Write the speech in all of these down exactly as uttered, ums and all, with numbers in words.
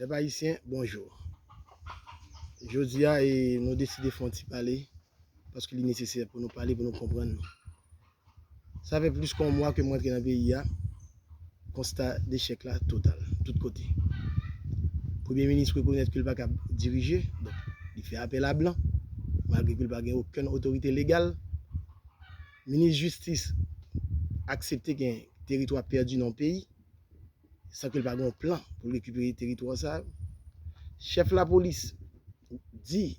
Pèp ayisyen, bonjou. Jodi a, e, nou deside fè yon ti pale, paske li nesesè pou nou pale, pou nou konprann nou. Sa fè plis ke yon mwa ke mwen antre nan peyi a, konsta dechèk la total, tout kote. Premye minis rekonèt ke l pa kab dirije, donk, li fè apèl a blan, malgre ke l pa gen okenn otorite legal. Minis jistis aksepte gen teritwa pèdi nan yon peyi, san ke l pa gen yon plan pou l rekipere teritwa sa yo. Chèf lapolis di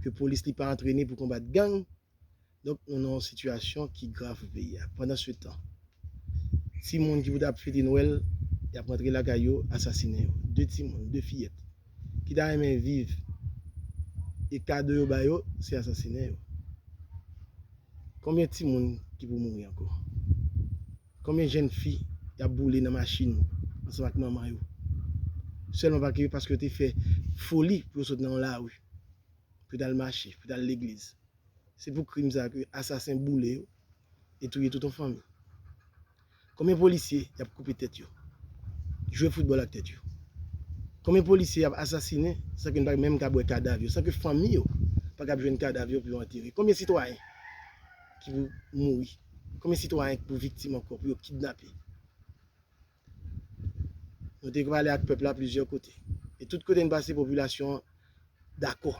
ke polis li pa antrene pou konbat gang. Donk, nou nan yon sitiyasyon ki grav pou peyi a. Pandansetan, timoun ki pou t ap fete Nwèl, y ap rantre lakay yo, asasinen yo. De timoun, de fiyèt, ki ta renmen viv, e kado yo ba yo, se asasinen yo. Konbyen timoun ki pou mouri ankò? Konbyen jèn fi y ap boule nan machin ansanm ak manman yo? Sèlman pa ke, paske yo te fè foli pou yo sot nan yon lari, pou yo t al mache, pou yo t al legliz. Se pou krim sa ke asasen boule yo e touye tout yon fanmi. Konbyen polisye y ap koupe tèt yo, jwe foutbòl ak tèt yo? Konbyen polisye y ap asasinen san ke n pa menm kab wè kadav yo, san ke fanmi yo pa kab jwenn kadav yo pou yo antere? Konbyen sitwayen ki pou mouri? Konbyen sitwayen ki pou viktim ankò pou yo kidnape? Nou te pale ak pèp la plizyè kote. E tout kote n pase, popilasyon an dakò.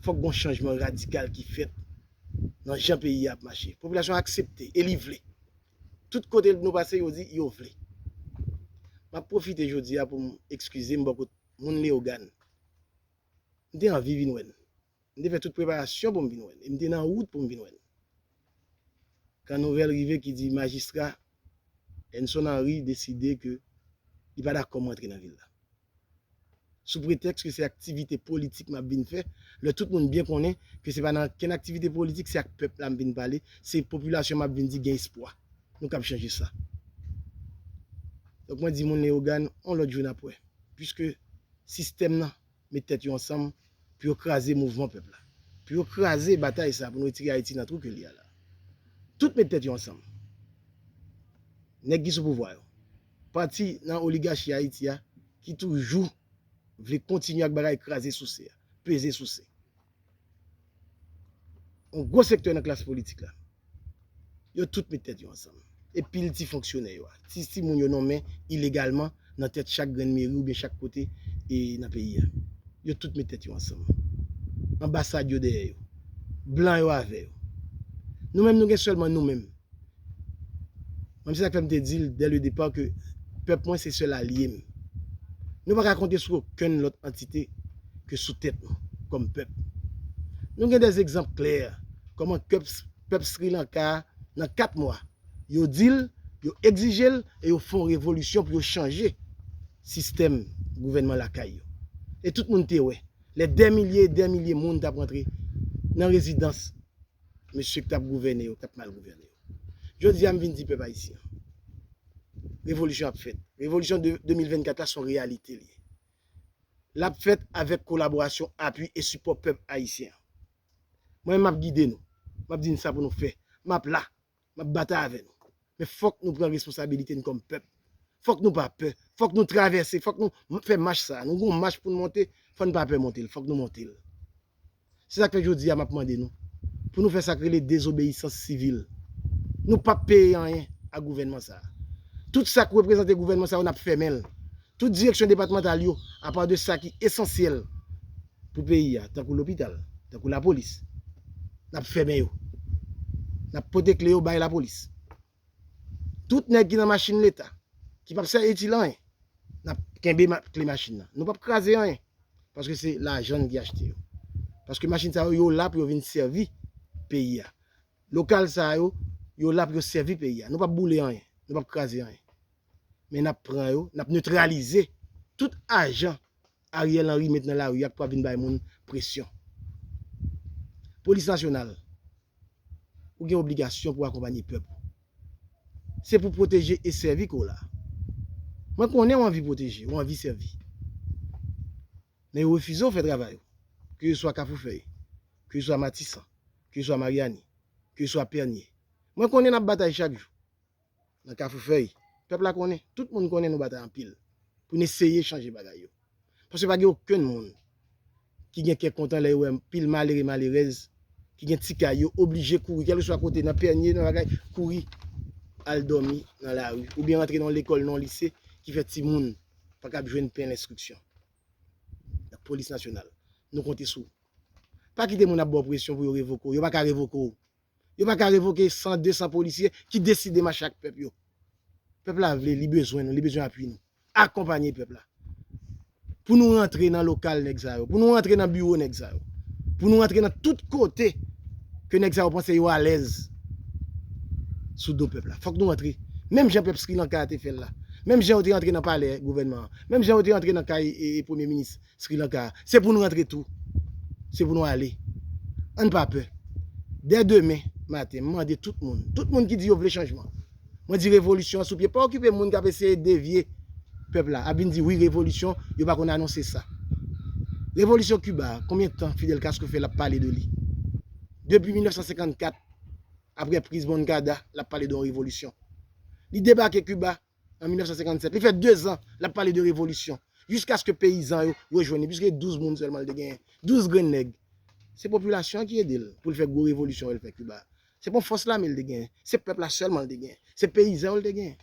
Fòk gon chanjman radikal ki fèt nan jan peyi a ap mache. Popilasyon an aksepte e li vle. Tout kote nou pase, yo di yo vle. M ap pwofite jodi a pou m ekskize m bò kot moun Leyogàn. M te anvi vin wè n. M te fè tout preparasyon pou m vin wè n. E m te nan wout pou m vin wè n. Kan nouvèl rive ki di majistra Enson Henry deside ke li pa dakò m rantre nan vil la. Sou pretèks ke se aktivite politik m ap vin fè, lè tout moun byen konnen ke se pa nan kenn aktivite politik, se ak pèp la m vin pale, se popilasyon m ap vin di gen espwa. Nou kab chanje sa. Donk mwen di moun Leyogàn, yon lòt jou n ap wè. Piske sistèm nan met tèt yo ansanm pou yo kraze mouvman pèp la. Pou yo kraze batay sa pou nou retire Ayiti nan twou ke li a la. Tout met tèt yo ansanm. Nèg ki sou pouvwa yo. Pati nan oligachi Ayiti a ki toujou vle kontinye ak bagay kraze souse a, peze souse. Yon gwo sektè nan klas politik la. Yo tout met tèt yo ansanm. E pil ti fonksyonè yo a, ti timoun yo nonmen ilegalman nan tèt chak grenn meri oubyen chak kote e nan peyi a. Yo tout met tèt yo ansanm. Anbasad yo dèyè yo. Blan yo avè yo. Nou menm, nou gen sèlman nou menm. Menm se sa k fè m te di l dès le départ ke pèp mwen se sèl alye m. Nou pa ka konte sou okenn lòt antite ke sou tèt nou kòm pèp. Nou gen dè egzanp klè kòman pèp, pèp Sri Lanka a, nan kat mwa, yo di l, yo egzije l e yo fè yon revolisyon pou yo chanje sistèm gouvènman lakay yo. E tout moun te wè, lè dè milye e dè milye moun t ap rantre nan rezidans mesye k t ap gouvène yo, k t ap mal gouvène yo. Jodi a, m vin di pèp ayisyen an, revolisyon ap fèt. Revolisyon de, de mil vennkat la se yon reyalite li ye. L ap fèt avèk kolaborasyon, apui e sipò pèp ayisyen an. Mwen menm, m ap gide nou. M ap di n sa pou nou fè. M ap la. M ap batay avè nou. Men fòk nou pran responsabilite n kòm pèp. Fòk nou pa pè. Fòk nou travèse. Fòk nou m-, fè mach sa a. Nou gon mach pou n monte. Fò n pa pè monte l. Fòk nou monte l. Se sa k fè jodi a m ap mande nou pou nou fè sa k rele dezobeyisans sivil. Nou p ap peye anyen a gouvènman sa a. Tout sa k reprezante gouvènman sa yo, n ap fèmen l. Tout direksyon depatmantal yo, apa de sa ki esansyèl pou peyi a, tankou lopital, tankou lapolis, n ap fèmen yo. N ap pote kle yo bay lapolis. Tout nèg ki nan machin Leta, ki p ap sèvi itil anyen, n ap kenbe ma-, kle machin nan. Nou p ap kraze anyen, paske se lajan n ki achte yo. Paske machin sa yo, yo la pou yo vin sèvi peyi a. Lokal sa yo, yo la pou yo sèvi peyi a. Nou p ap boule anyen, nou p ap kraze anyen. Men n ap pran yo, n ap netralize tout ajan Ariel Henry met nan lari a k pral vin bay moun presyon. Polis nasyonal, ou gen obligasyon pou akonpanye pèp ou. Se pou pwoteje e sèvi ke w la. Mwen konnen w anvi pwoteje, w anvi sèvi. Men yo refize w fè travay ou. Ke se swa Kafou Fèy, ke se swa Matisan, ke se swa Maryani, ke se swa Pènye. Mwen konnen n ap batay chak jou. Nan Kafou Fèy, pèp la konnen, tout moun konnen nou batay anpil pou n eseye chanje bagay yo. Paske pa gen okenn moun ki gen kè kontan lè yo wè pil malere, malerèz, ki gen ti kay, yo oblije kouri, kèlkeswa kote, nan pènye, nan bagay, kouri, al dòmi nan lari, oubyen rantre nan yon lekòl, nan yon lise, ki fè timoun pa kab jwenn pen lenstriksyon. Polis nasyonal, nou konte sou ou. Pa kite moun ap ba w presyon pou yo revoke w. Yo pa ka revoke w. Yo pa ka revoke san, de san polisye ki deside mache ak pèp yo. Pèp la vle, li bezwen nou, li bezwen apui nou. Akonpanye pèp la. Pou nou rantre nan lokal nèg sa yo, pou nou rantre nan biwo nèg sa yo, pou nou rantre nan tout kote ke nèg sa yo panse yo alèz sou do pèp la. Fòk nou rantre. Menm jan pèp Sri Lanka a te fè l la. Menm jan yo te rantre nan palè gouvènman an. Menm jan yo te rantre nan kay e, e premye minis Sri Lanka a. Se pou nou rantre tou. Se pou nou ale. Ann pa pè. Dè demen maten, m mande tout moun, tout moun ki di yo vle chanjman, mwen di revolisyon an sou pye. Pa okipe moun k ap eseye devye pèp la, ap vin di wi revolisyon, yo pa konn anonse sa. Revolisyon Kiba a, konbyen tan Fidel Castro fè l ap pale de li? Depi mil nèf san senkannkat, apre priz Moncada, l ap pale de yon revolisyon. Li debake Kiba an mil nèf san senkannsèt. Li fè dezan l ap pale de revolisyon. Jiskaske peyizan yo rejwenn li. Piske douz moun sèlman l te genyen. Douz grenn nèg. Se popilasyon an ki ede l pou l fè gwo revolisyon yo l fè Kiba. Se pa yon fòs lame l te genyen. Se pèp la sèlman l te genyen. Se peyizan yo l te genyen.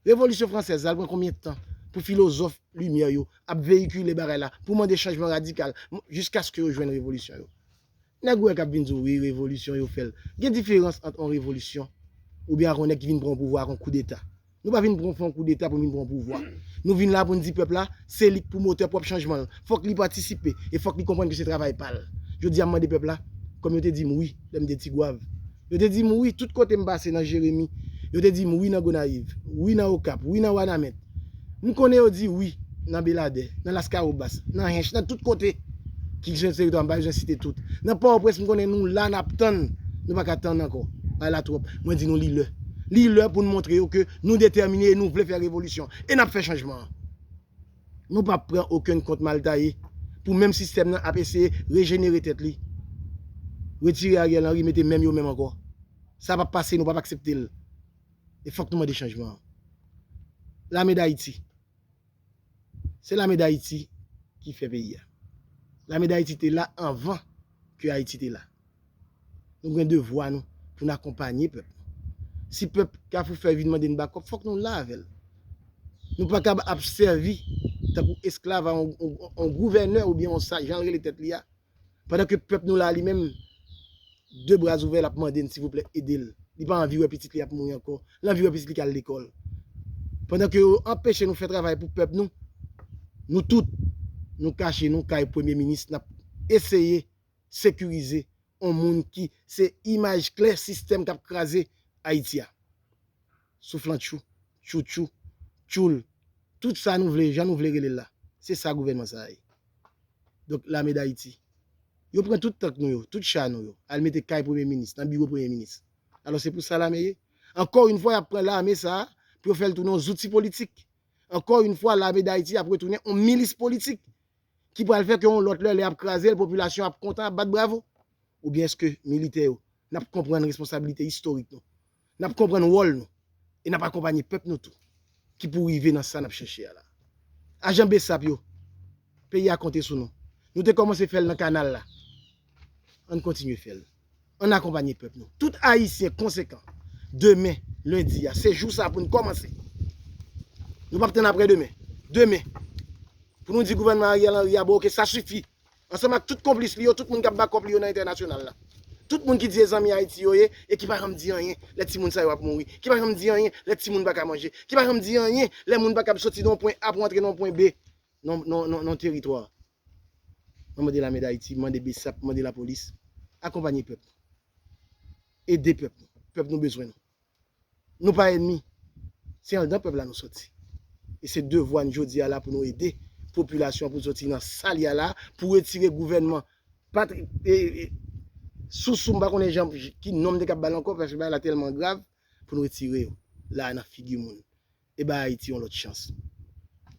Revolisyon fransèz la, l pran konbyen tan pou filozòf limyè yo ap veyikile bagay la, pou mande chanjman radikal, m-, jiskaske yo jwenn revolisyon yo? Nèg ou wè k ap vin di w, wi, revolisyon yo fè l. Gen diferans ant yon revolisyon oubyen ak yon nèg ki vin pran yon pouvwa ak yon koudeta. Nou pa vin pran, fè yon koudeta pou n vin pran yon pouvwa. Nou vin la pou n di pèp la, se li k pwomotè pwòp chanjman l. Fòk li patisipe e fòk li konprann ke se travay pa l. Jodi a, m mande pèp la, kòm yo te di m wi lè m te Tigwav. Yo te di m wi tout kote m pase nan Jeremi. Yo te di m wi nan Gonayiv, wi nan Okap, wi nan Wanament. M konnen yo di wi nan Beladè, nan Laskawobas, nan Hench, nan tout kote ki se teritwa, m pa bezwen site tout. Nan Pòtoprens, m konnen nou la, n ap tann. Nou pa ka tann ankò. Bagay la twòp. Mwen di nou li lè. Li lè pou n montre yo ke nou detèmine e nou vle fè revolisyon. E n ap fè chanjman an. Nou p ap pran okenn kont mal taye pou menm sistèm nan ap eseye rejenere tèt li. Retire Ariel Henry, mete menm yo menm ankò. Sa p ap pase, nou p ap aksepte l. E fòk nou mande chanjman an. Lame Dayiti. Se Lame Dayiti ki fè peyi a. Lame Dayiti te la anvan ke Ayiti te la. Nou gen devwa nou pou n akonpanye pèp nou. Si pèp Kafou Fèy vin mande n bakòp, fòk nou la avè l. Nou pa kab ap sèvi tankou esklav a yon, yon, yon gouvènè oubyen yon sa, jan l rele tèt li a. Pandan ke pèp nou la, li menm, de bra ouvè, l ap mande n, silvouplè, ede l. Li pa anvi wè pitit li ap mouri ankò. L anvi wè pitit li k al lekòl. Pandan ke yo anpeche nou fè travay pou pèp nou, nou tout, nou kache nou kay premye minis, n ap eseye sekirize yon moun ki se imaj klè sistèm k ap kraze Ayiti a. Souflantchou, tchoutchou, tchoul. Tout sa nou vle, jan nou vle rele l la. Se sa gouvènman sa a ye. Donk, Lame Dayiti, yo pran tout tank nou yo, tout cha nou yo, al mete kay premye minis, nan biwo premye minis. Alò, se pou sa lame ye. Ankò yon fwa, y ap pran lame sa a pou yo fè l tounen yon zouti politik. Ankò yon fwa, Lame Dayiti ap retounen yon milis politik ki pral fè ke yon lòt lè, lè y ap kraze l, popilasyon ap kontan, ap bat bravo. Oubyen èske militè yo, n ap konprann responsablite istorik nou? N ap konprann wòl nou? E n ap akonpanye pèp nou tou, ki pou rive nan sa n ap chèche a la. Ajan BSAP yo, peyi a konte sou nou. Nou te kòmanse fè l nan kanal la. Ann kontinye fè l. Ann akonpanye pèp nou. Tout Ayisyen konsekan, demen, lendi a, se jou sa pou n kòmanse. Nou p ap tann apre demen. Demen, pou nou di gouvènman Ariel Henry a, bon, oke, sa sifi. Ansanm ak tout konplis li yo, tout moun k ap bakòp li yo nan entènasyonal la. Tout moun ki di se zanmi Ayiti yo ye e ki pa janm di anyen lè timoun sa yo ap mouri, ki pa janm di anyen lè timoun pa ka manje, ki pa janm di anyen lè moun pa kab soti nan yon pwen A pou antre nan yon pwen B nan, nan, nan, nan teritwa. Mwen mande Lame Dayiti, mande BSAP, mande lapolis, akonpanye pèp. Ede pèp nou. Pèp nou bezwen nou. Nou pa ènmi. Se anndan pèp la nou soti. E se devwa n jodi a la pou nou ede popilasyon pou soti nan sa l ye a la, pou retire gouvènman patri-, e, e, sousou, m pa konnen jan, ki non m te kab ba l ankò, paske bagay la tèlman grav, pou nou retire yo la nan figi moun. E bay Ayiti yon lòt chans.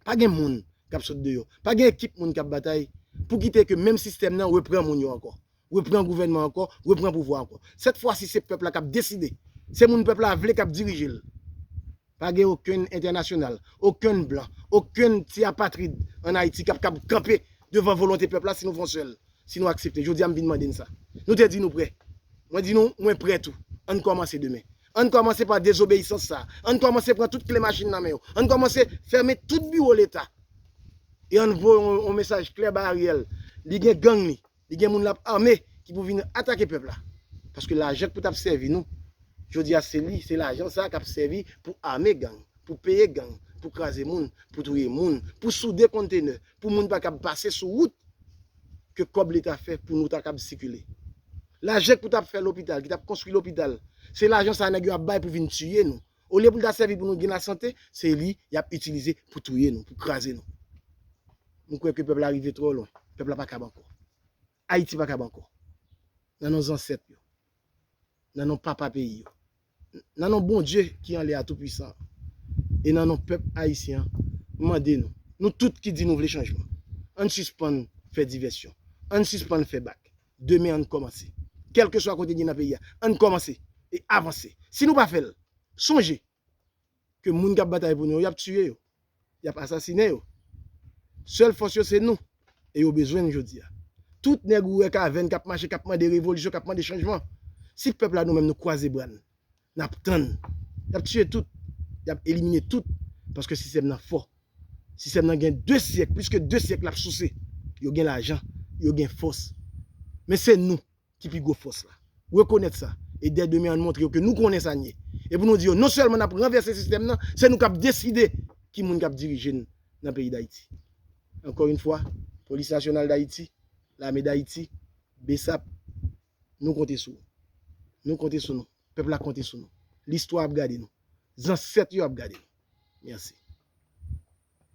Pa gen moun k ap sot deyò. Pa gen ekip moun k ap batay pou kite ke menm sistèm nan reprann moun yo ankò. Reprann gouvènman ankò, reprann pouvwa ankò. Sèt fwa si se pèp la k ap deside. Se moun pèp la vle k ap dirije l. Pa gen okenn entènasyonal, okenn blan, okenn ti apatrid ann Ayiti k ap kab kanpe devan volonte pèp la si nou fè yon sèl, si nou aksepte. Jodi a, m vin mande n sa. Nou te di nou prè. Mwen di nou, mwen prè tou. Ann kòmanse demen. Ann kòmanse pa dezobeyisans sa. Ann kòmanse pran tout kle machin nan men yo. Ann kòmanse fèmen tout biwo Leta. E ann voye yon, yon mesaj klè ba Ariel. Li gen gang li. Li gen moun l ap ame ki pou vin atake pèp la. Paske lajan k pou t ap sèvi nou, jodi a se li, se lajan sa k ap sèvi pou ame gang, pou peye gang, pou kraze moun, pou touye moun, pou soude kontenè, pou moun pa kab pase sou wout ke kòb Leta fè pou nou ta kab sikile. Lajan k pou t ap fè lopital, ki t ap konstwi lopital, se lajan sa nèg yo ap bay pou vin tiye nou. Olye pou l ta sèvi pou nou gen lasante, se li y ap itilize pou touye nou, pou kraze nou. Nou kwè ke pèp la rive twò lwen. Pèp la pa kab ankò. Ayiti pa kab ankò. Nan non zansèt yo. Nan non papa peyi yo. Nan non Bondye ki anlè a toupwisan an. E nan non pèp ayisyen an, m mande nou, nou tout ki di nou vle chanjman, ann sispann fè divèsyon. Ann sispann fè bak. Demen ann kòmanse. Kèlkeswa kote n ye nan peyi a, ann kòmanse e avanse. Si nou pa fè l, sonje ke moun k ap batay pou nou yo, y ap tiye yo. Y ap asasinen yo. Sèl fòs yo se nou. E yo bezwen n jodi a. Tout nèg ou wè kavèn k ap mache, k ap mande revolisyon, k ap mande chanjman. Si pèp la nou menm nou kwaze bra n, n ap tann. Y ap tiye tout. Y ap elimine tout. Paske sistèm nan fò. Sistèm nan gen de syèk, plis ke de syèk l ap souse. Yo gen lajan, yo gen fòs. Men se nou ki pi gwo fòs la. Rekonèt sa. E dè demen, ann montre yo ke nou konnen sa n ye. E pou nou di yo, non sèlman n ap ranvèse sistèm nan, se nou k ap deside ki moun k ap dirije n nan peyi Dayiti. Encore une fois, Polis Nasyonal Dayiti, Lame Dayiti, BSAP, nou konte sou ou. Nou konte sou nou. Pèp la konte sou nou. Listwa ap gade nou. Zansèt yo ap gade nou. Mèsi.